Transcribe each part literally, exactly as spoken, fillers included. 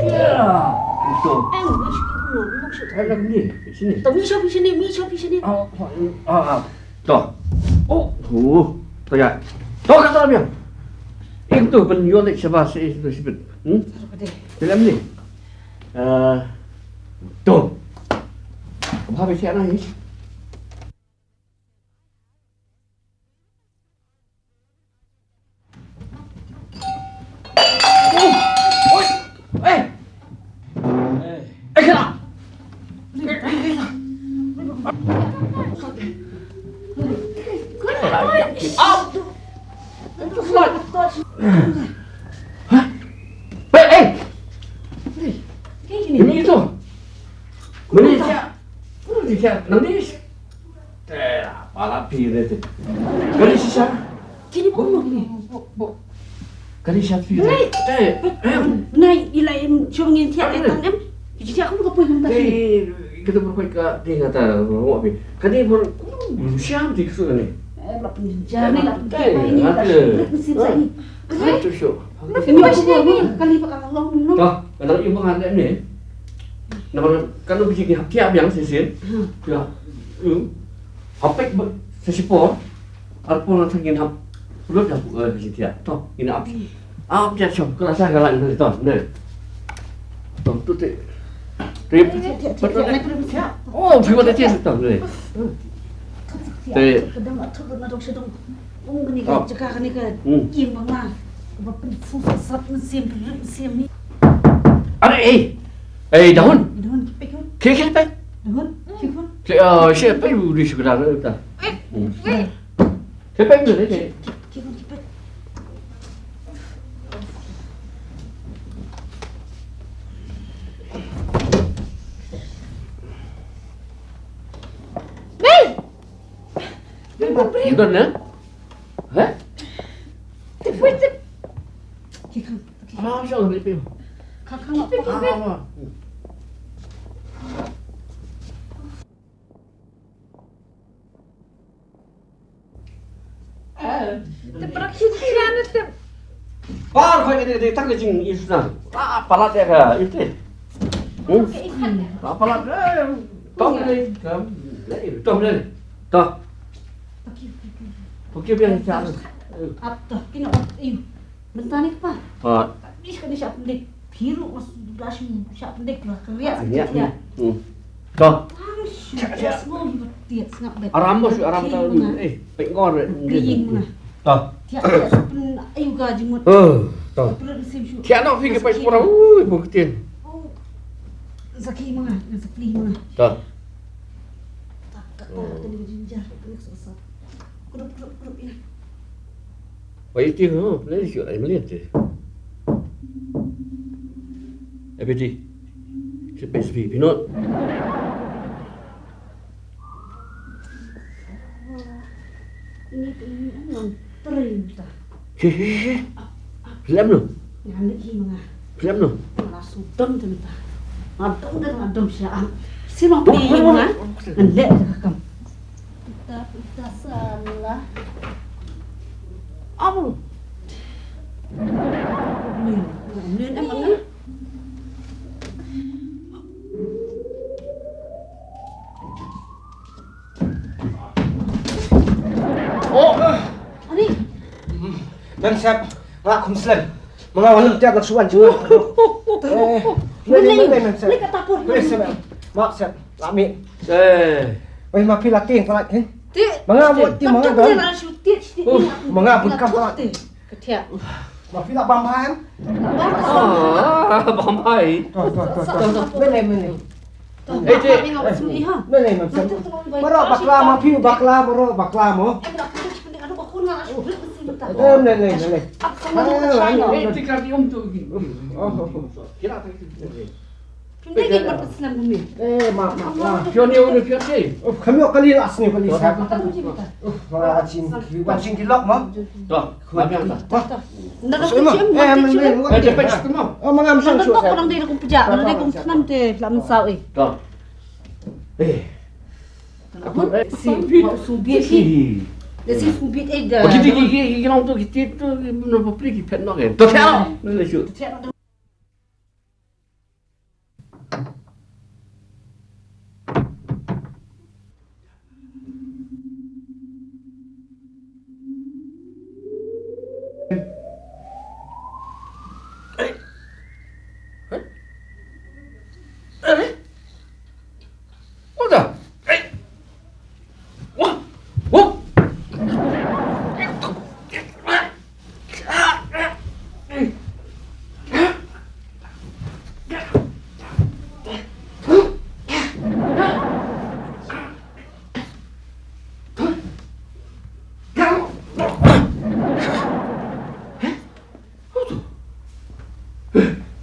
Ito. Ang wish ki kumno, kumno shu. Alam ni, sini. To mi shu, sini, mi shu, sini. Ah, ah, ah. To. Oh, oh. To ya. To ka to mi. Ito, ban yo le shaba se ito sibit. Hmm? Alam ni. Eh, to. Ba ba siya na ni. Hah? Hei, hei! Ini itu. Mana dia? Mana dia? Nang dia? Eh, pala pi dia tu. Kali sisa. Kini pun ni. Kali sisa pi. Nai. Eh, eh. Nai, ila im chong ngin thiah. Kali. Em. Kita aku buka pun. Eh, kita berkuat kat dia kata, "Wah, pi." Kali pun, hmm, siam di kesudah ni. Eh, bak penjara ni lah, eh, penjara ni lah, ada. Mesin saya. Ada tu syok. Mesin saya ni. Kali pakai long, long. Dah, kalau ibu ada ni. Namar kan lu biji ni hap tiap yang sisin. Hmm. Ya. Hmm. Hapek sesipor. Arpon nang sangin hap. Lut dah buka biji tiap. Toh, ini ap. Ap tiap syok. Kalau saya galak ni toh. Ni. Toh, tu tu. Trip. Oh, terima kasih toh. Ni. Te. Ka dang la thut lut na dong sha dong. Ong kane ka jaka kane ka ïing ba nga. Ba pynfung sat mynsiem pynlut mynsiem ni. Are, eh. Eh, dahun. Dahun ki pek. Ke ke pek. Dahun ki pek. Ke, ah, she pek u di sukra ta. Ke pek ni ke. Ki pek. Udah na? Hah? Tip, tip. Ah, masya Allah, tip. Kakak nak. Ah, ah. Te prak shi shi na te. Par khoi ka dei, dei tang ka jing isna. Ah, palat ïa ka ite. Hmm? Ah, palat. Eh, tong ni, kam. Eh, tong ni. Tong. Okey, biar cha. Ap to, kino ap, eh. Mynta ni kpa. Ha. Ih, ka dei sha pyndik. Phi ruh mas da shu sha pyndik lah, ka riak. Ah, sha ya. Hmm. Ka. Ang shu jas mo hi ba tiat sngap bet. Aram mo shu aram ta. Eh, pek ngor. Pek ngor. Ka. Tiat tiat sha pyn ayu ka jingmut. Oh, ka. Pyndik sim shu. Tiat no phi ke pek pura. Ui, bu ketin. Oh. Sakhi manga, sakhi manga. Ka. Tak, tak, tak, tak, ni jinjar, ni susah. Kurup, kurup, kurup ya. Wai ti ho, play shu ai melihat je. F B T. Sepi sepi pinot. Ini ini nang tering ta. He he he. Film no. Ngan ni manga. Film no. Manga sudam tu ta. Ngadam dan ngadam sya. Si mang pi manga. Ngan lek ka kam. Kita, kita salah. Abu. Nin, nin em anga. Oh. Ani. Mem sep, nga khum slem. Manga walem tiap nak suan jiwa. Eh. Mem, mem, mem sep. Mem sep. Mak sep. Lami. Eh. Wei, ma phi la tieng palat, eh? Ti. Manga buat ti manga don. Manga buat kam palat. Ketiak. Ma phi la bam bam. Ah, bam bam. Tuh, tuh, tuh, tuh. Mele, mele. Eh, cik. Mele, mele. Baru bakla ma phi bakla, baru bakla mo. Eh, mele, mele, mele. Eh, tika di um tu. Oh, oh, oh. Kira tak itu. Pynte ki pat snem kum ni. Eh, ma, ma, ma. Pion ïa u ne pion te. Uf, kham ïoh kali la snem kali sa. Uf, ma la chim ki, wan chim ki lok ma. To, ma pion ta. To, to. Nda ka chim, eh, ma chim. Eh, te pech tu ma. Oh, ma ngam sang su. Nda ka dei kum pejak, nda dei kum thnam te la mynsaw eh. To. Eh. Apa? Si, su bit si. Nda si su bit eh da. Ki, ki, ki, ki, ki long tu, ki tit tu, ki, no, papli, ki pet nok eh. To, to. Nda su.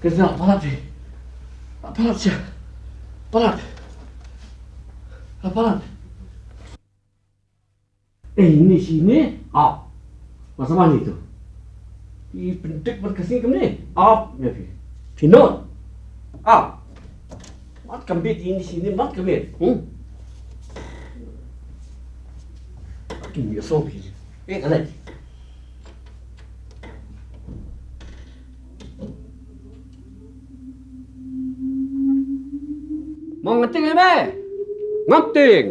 Palat, palat. Palat. Palat. Eh, ini sini. Ah. Masa mani tu? Ïa pyndik bad ka sing kumne. Ah, ïa phi. Phi not. Ah. Mat ka miet ini sini, mat ka miet. Hmm. Mat ka miet so phi. Eh, ka lei. Mo ngam tieng ïa me. Ngam tieng.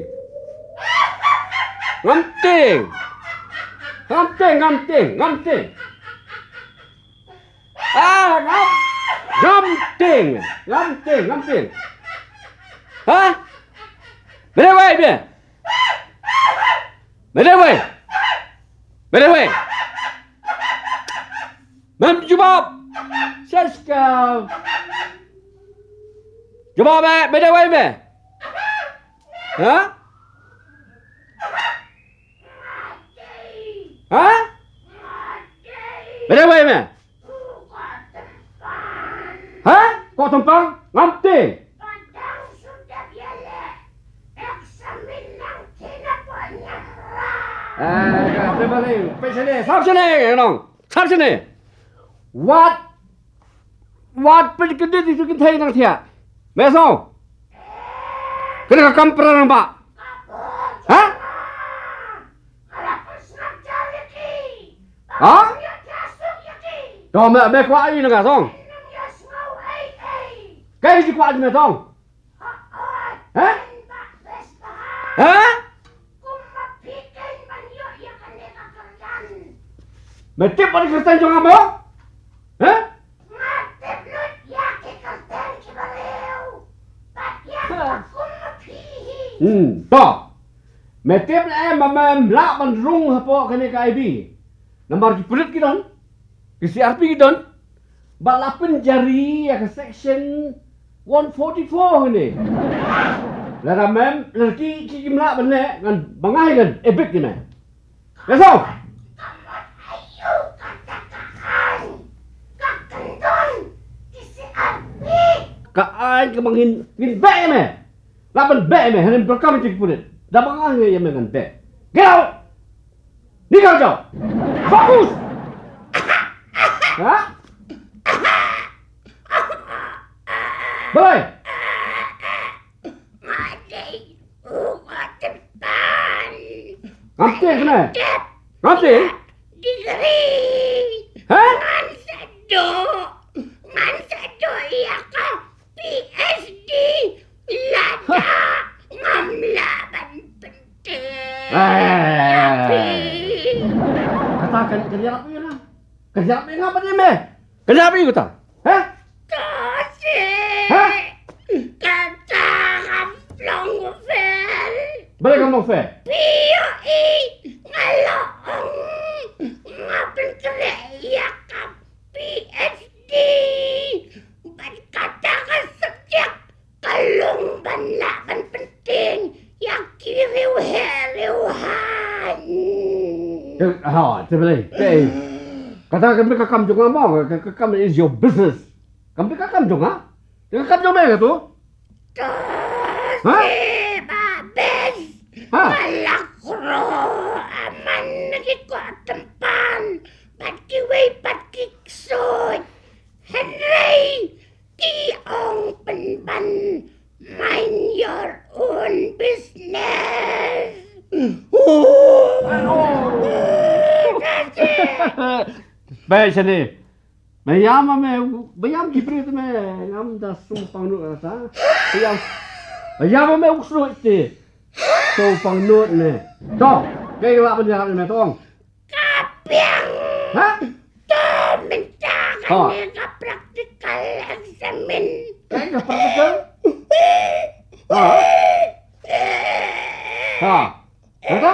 Ngam tieng. Ngam tieng, ngam tieng, ngam tieng. Ah, ngam, ngam tieng. Ngam tieng, ngam tieng. Ha? Me dei wei me. Me dei wei. Me dei wei. Mem jubab. Siska. Jubab me, me dei wei me. Ha? Ha? Me dei wei me. Ha? Ko tempang? Ngam tieng. Eh, ka te bale, pe shane, sap shane, nong. Sap shane. Wat, wat pynkyndit ïa ki kynthei nangta. Me sngew. Kane ka kam para rangbah. Ha? Ha? To me, me kwah ïa nga tong. Kaei ji kwah ïa me tong. Ha? Ha? Me tip ba dei kyrteng jong nga mo? Ha? Hmm, to. Me tip leh em ba mem lah ban rung hapoh kane ka I B. Namar ki pulit ki don, ki C R P ki don, ba la pynjari ïa ka section one forty-four hangne. Lada mem, lada ki, ki, kim lah ban leh, ngan, ba nga hi ngan evict ïa me. Ïa so. Ka aiñ kaba ngin, ngin beh ïa me. Lah ban beh ïa me, hangne ba kam ïa ki pulit. Da ba nga hi ïa me ngan beh. Get out! Ni ka jaw. Bagus. Ha? Balei? Ngam tieng kane. Ngam tieng. Degree. Ha? Ngan sa duh. Ngan sa duh ïa ka P H D lada ngam lah ban pyntieng. Eh. Kata kan ka ïarap ïa nga. Ka ïarap ïa nga ban ïa me. Ka ïarap ïa kata. Ha? To seh. Ha? Kata ka long fair. Balei kam long fair? Phi ïohi nga la ong nga pynkhreh ïa ka P H D. Bad kata ka subject ka long ban lah ban pyntieng ïa ki riewheh riewhaiñ. Eh, ha, te balei. Te, kata kam dei ka kam jong nga mo, ka, ka kam is your business. Kam dei ka kam jong nga. Te ka kam jong me ka tu. To seh ba bes. Ha? Nga la khroh aman na ki koh tympan bad kiwei pat ki ksuid. Hynrei ki ong pynban mind your own business. Ba shane. Ba ïam ma me, ba ïam ki briew te me, ngam da sngewpang nud kata. Ba ïam, ba ïam ma me u sngewsih te. Sngewpang nud me. To, kaei lah ban ïarap ïa me to ong. Ka biang. Ha? To mynta kane ka practical examine. Kaei ka practical? Ha? Ha? Kata?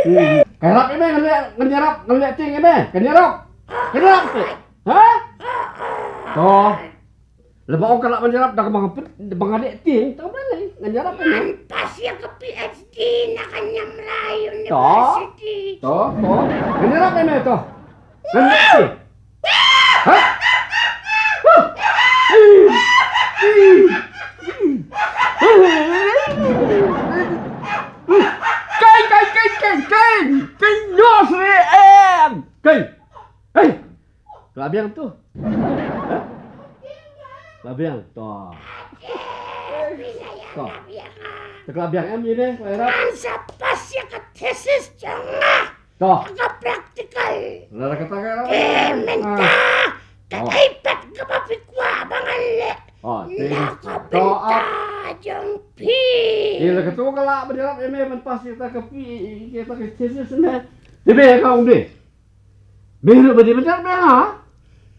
Hmm. Ka ïarap ïa me, ngan leh, ngan ïarap, ngan leh tieng ïa me. Kan ïarap. Kan ïarap te. Ha? To. Lada ong ka lah ban ïarap da kaba nga pyn, da ba nga leh tieng, to balei ngan ïarap ïa me. Ngan pass ïa ka P H D na ka Nyamrai University. To, to. Ngan ïarap ïa me to. Ngan leh tieng. Ha? Biang to. To. Te ka la biang em ïa ne, ka la ïarap. Ngan sa pass ïa ka thesis jong nga. To. Ka practical. Lada kata ka ïarap. Te mynta ka iPad kaba phi kwah ba ngan leh. Oh, te na ka bynta jong phi. Ïa la kato ka lah ban ïarap ïa me ban pass ïa kata ka phi, ïa kata ka thesis ne. Te me ka ong de. Me ruh ba dei ban ïarap ïa nga.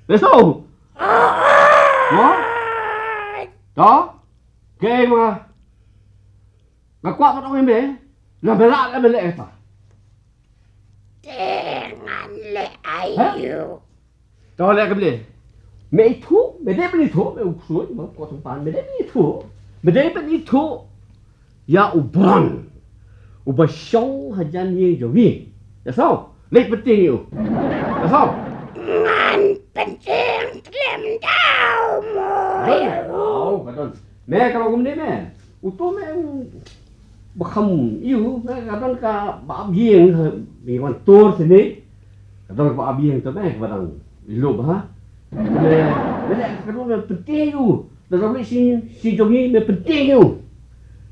Me so. Mo? To? Ke ma. Nga kwah pat ong ïa me. Lada me lah, lada me leh kata. Te ngan leh aïu? To leh kaba leh. Me ithuh, me dei ban ithuh, me u ksuid, me u kot pan, me dei ban ithuh. Me dei ban ithuh. Ïa u Bron. Uba shong hajan ïing jong ngi. Ïa so, leit pyntieng ïa u. Ïa so. Ngan pyntieng khlem daw mo. Don, aw, ka don. Me ka long kumne me. Uto me u ba kham ïa u, me ka don kaba ap ïing, me wan tur sini. Ka don kaba ap ïing to me, kaba dang ïa u ba ha. Me, me leh ka don me pyntieng ïa u. Lada leit shi, shi jong ngi me pyntieng ïa u.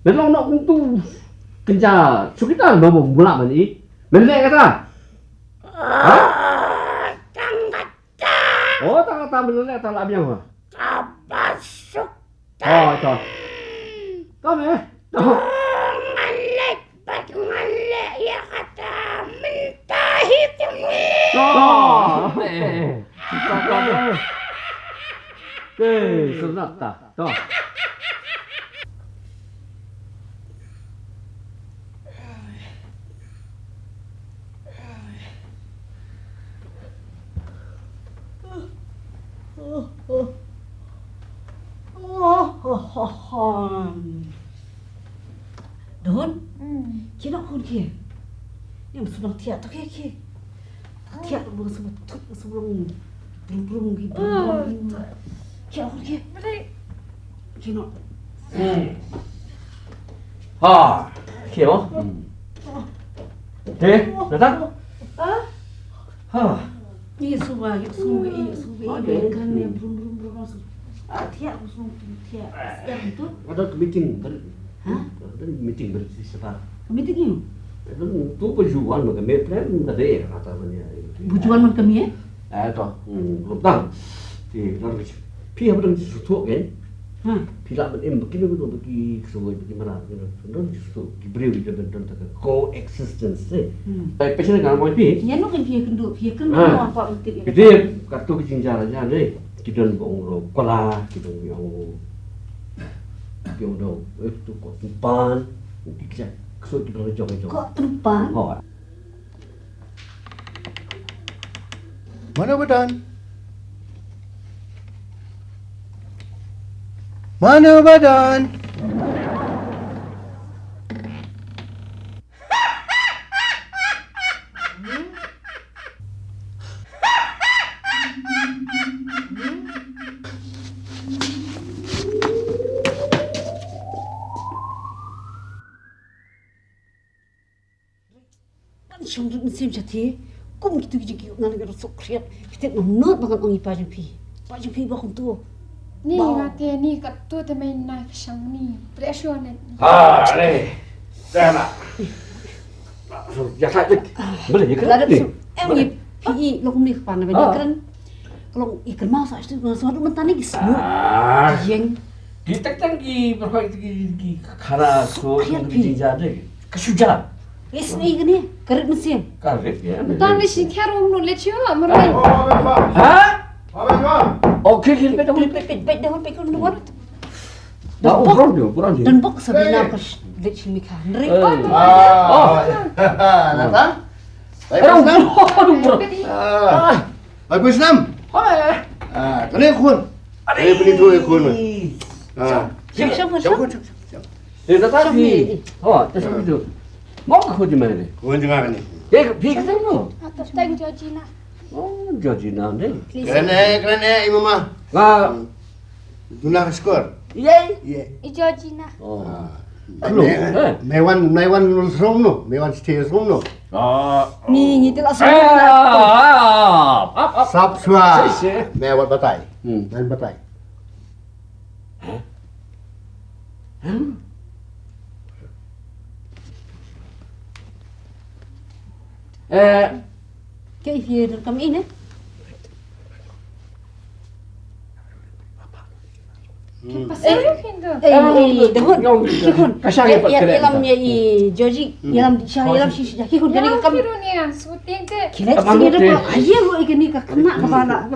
Me long noh kum tu kynja chukidar me bym lah ban ïeit. Me leh kata. Ha? Tang kata. Oh, tang kata me leh kata la biang ha. Kaba suk. Oh, to. To me. To. Ngan leh bad ngan leh ïa kata mynta hi kumne. To. Eh. Te, sunat ta. To. Don, ki nok khun ki. Ni mesti nak tiap tu ki ki. Thiah ka bung sumut thut ka sumut brum brum ki brum brum. Thiah ka ki. Ki no. Ha. Ki mo. Te, datang. Ha. Ni suba, ni suba, ni suba, ni kan ni brum brum brum. Ah, thiah ka sumut thiah. Ada meeting ber. Ha? Ada meeting ber si siapa? Meeting ni. Itu tu perjuangan mereka, me plan mereka deh kata mana. Bujuan man kami eh? Eh to, hmm, belum tahu. Ti, lalu phi haba dang ju sngewthuh kein. Ha. Phi lah ban im ba kine ki, ba ki ksoi, ba ki mrad, ba ki mrad, dang ju sngewthuh ki briew ki don, don ta ka coexistence eh. Hmm. Phi phi sngewthuh nga mo phi. Ïa no kan phi ïakynduh, phi ïakynduh mo apa betul. Ki tip katto ki jingjia jia dei. Ki don ba ong u Rongkola, ki don ba ong u, ki ong u, eh, tu Koh Tympan. Ki kisa ksoi ki don jong jong. Koh Tympan? Ho. Mano ba don? Mano ba don? Ban shong rit mynsiem shatei kum kitu ki jingkyrkhu, ngan ïa ruh suk khriat. Kite ngam nud ba ngan ong ïa pa jong phi. Pa jong phi ba kumtu. Ni ba nga te ni katto te mei na ka shang ni. Pressure net ni. Ha, re. Sana. Ya sa tik. Boleh ya kan? Lada ni. Em ni phi i lok ni kpan na ba ni kren. Ka long i kynmaw sa shu nga sngewthuh mynta ni ki sngewthuh. Ah. Ki ïeng. Ki tek tang ki berkhoi ki, ki khana so ki jingjia de. Ka shu jalan. Isni kane ka rit mynsiem. Ka rit ïa. Mynta ni shi thiar um no le chio amar. Ha? Okay, ki pet pet pet pet pet pet pet. Da u bron de, u bron de. Dan bok sa bina ka sh-, leit shi mi kha. Nri pa. Ah. Nata? Baik, Islam. Ah. Baik, Islam. Ah, kane khun. Kane pini tu khun. Ah. Siap, siap, siap. Siap, siap, siap. Eh, nata ni. Oh, tak siap tu. Mau khun di mana ni? Khun di mana ni? Eh, pi kata tu. Atas teng Georgina. Oh, Georgina ni. Keren eh, keren eh, i mama. Nga. Hmm. Duna ka skor. Ye. Ye. I Georgina. Oh. Ah. Hello. Eh. Nai wan, nai wan srong no. Nai wan stay srong no. Ah. Ni, ni tila srong. Ah, ah, ah, ah. Sap sua. Si, si. Nai wan batai. Hmm. Nai batai. Eh, Ke, hi, dun kam ine? Hmm. Pasal eh, eh, dahun. Ki khun. Ka sha ya, pat ya, kena ïalam kita. Ya i Georgie, hmm, ïalam sha, oh, ïalam shi, shi, ya ki khun kena ka kam. Ki run ya, shooting te. Kila sini da pa, aye lo ikani ka kena ka bala.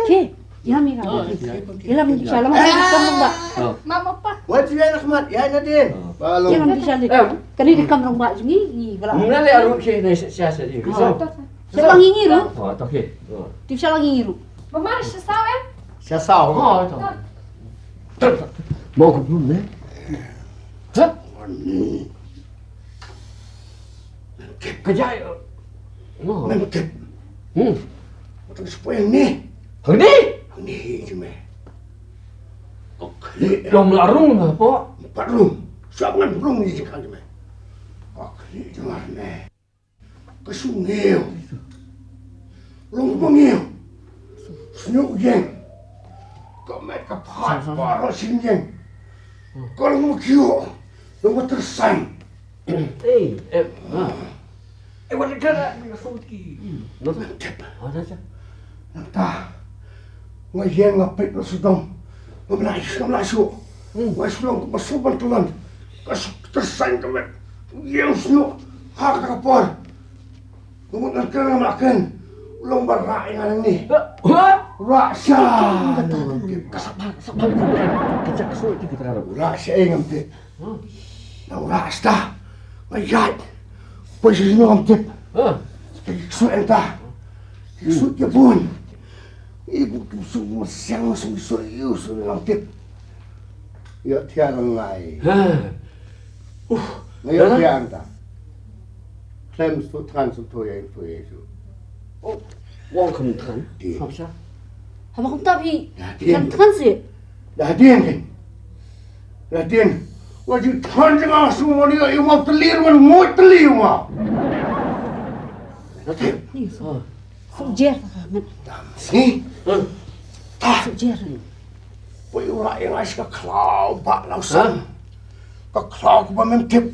Ke, ïalam ïa ka. Oh, ïalam sha, ïalam sha, ïalam ba. Oh. Mama pa. Wat ya Ahmad, ya Nadine. Oh. Ïalam sha, eh, kani da kam rong ba jngi, i bala. Mula le arut ke ne sha, sha, sha. Oh. Sha ba ngi ngi ruh. Oh, to, okey. Oh. Tip sha ba ngi ngi ruh. Ba mar sha saw, eh? Sha saw. Oh, to. To. Mo ku dum ne. Ha? Ka jai. Mo. Men kep. Hmm. Mo tang sepoi ni. Hang ni? Hang ni ji me. Okey. Long la rung na po. Pat rung. Sha ngan rung ni ji kan ji me. Okey, ji mar ne. Ka shu ngew. Long ba ngew. Shu ïeng. Ka met ka phad baroh shu ïeng. Ka long ba kiew. Long ba tyrsan. Ei, eh, ha. Eh, wat ka na, na sut ki. Na sut. Ha, na sut. Nangta. Nga ïeng nga peit na sutong. Ngam lah, ngam lah shuh. Hmm. Nga shu long kumba shu ban tlan. Ka shu tyrsan ka met. Ïeng shuh. Ha kata ka por. Nga mut ngan kren ngam lah kren. U long ba rah ïa nga nangne. Ha? Rah sha. Ka sap bha, ka sap bha. Ka sap bha. Rah sha ïa ngam tip. Na u rah sha. Nga ïaid. Poi sha shnong ngam tip. Ki ksuid ynta. Ki ksuid ki bun. I bu ki ksuid ma siang ma sum ki ksuid ïu ksuid ngam tip. Ïa thiar ngai. Nga ïa thiar ynta. Khlem shu than shu tho ïa shu ïa shu. Oh, wang kham than. Di. Kham sha. Haba kumta phi kan than seh. Dah din kan. Dah din. Wa ji than jong nga shu mani i ma teli man ngoi teli ma. Dah din. Ni so. Su jer ka met. Dam si. Ta. Su jer. Poi u la ïa nga shi ka khlaw ba law san. Ka khlaw kaba mem tip.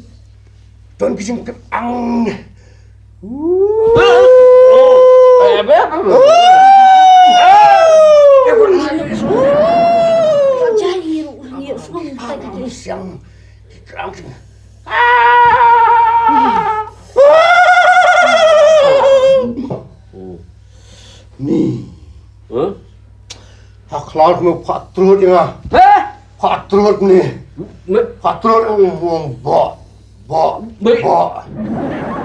Don ki jingtip ang. Ni. Huh? Ha khlad me pha trut ïa nga. Heh? Pha trut ne. Me- Pha trut ong ong bo. Bo. Me- Bo.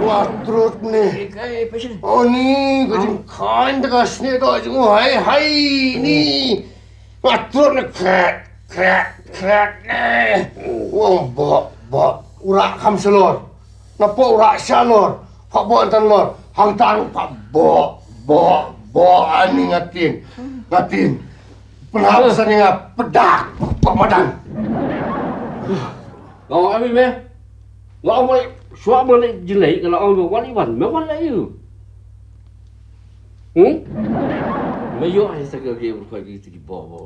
Pha trut ne. Kai, kai, patient. Oh ni, ka jingkhan ta ka sne to jing hai hai ni. Pha trut ne krek, krek, krek ne. Ong bo, bo. U rah kham shalor. Napoh u rah shalor, pha boh tang lor, hangta pha boh, boh, boh ani ngatin, ngatin. Pynhap sa ni nga pdak, pha madan. Nga ong ami me, nga ong me, shuwa me leh jingïaleh, nga la ong me wan i wan, me wan leh ïu. Hmm? Me ïoh ai sa ka game ko ki ki bo bo.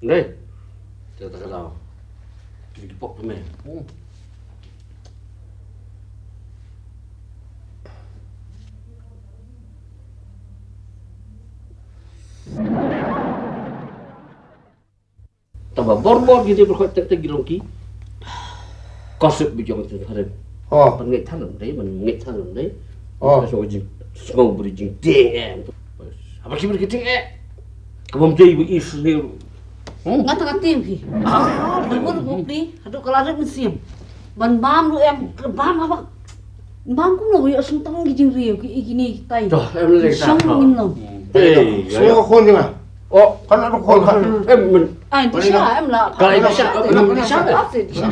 Ndai. Te ta ka daw. Ki ki pok me. Hmm. Tang ba bor bor ki te ba khot tek tek ki long ki. Ka sep bi jong te harem. Oh. Ban ngai than dei, ban ngai than dei. Oh. Ka so jing, so bri jing deng em. Haba ki bri ki deng em. Ka bom dei ba is ne. Hmm? Nga tang atim hi. Ah, ba bor bor pli, hadu ka la rep mynsiem. Ban bam lu em, ka bam haba. Bam kum lo ïa sum tang ki jingriew ki, ki ni ki tai. To, em le ta. Shong ngin lo. Ei, so khon jong nga. Oh, kan ada khon kan. Em men. Ai, di sha em la. Kai di sha, em di sha. Ai, di sha.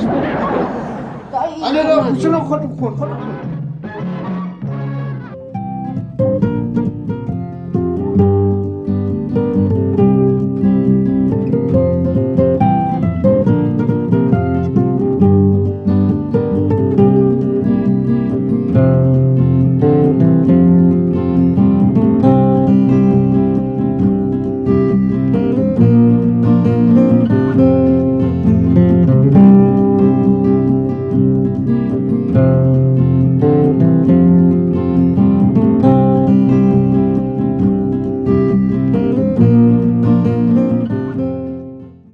Ada dah, sila khon khon khon.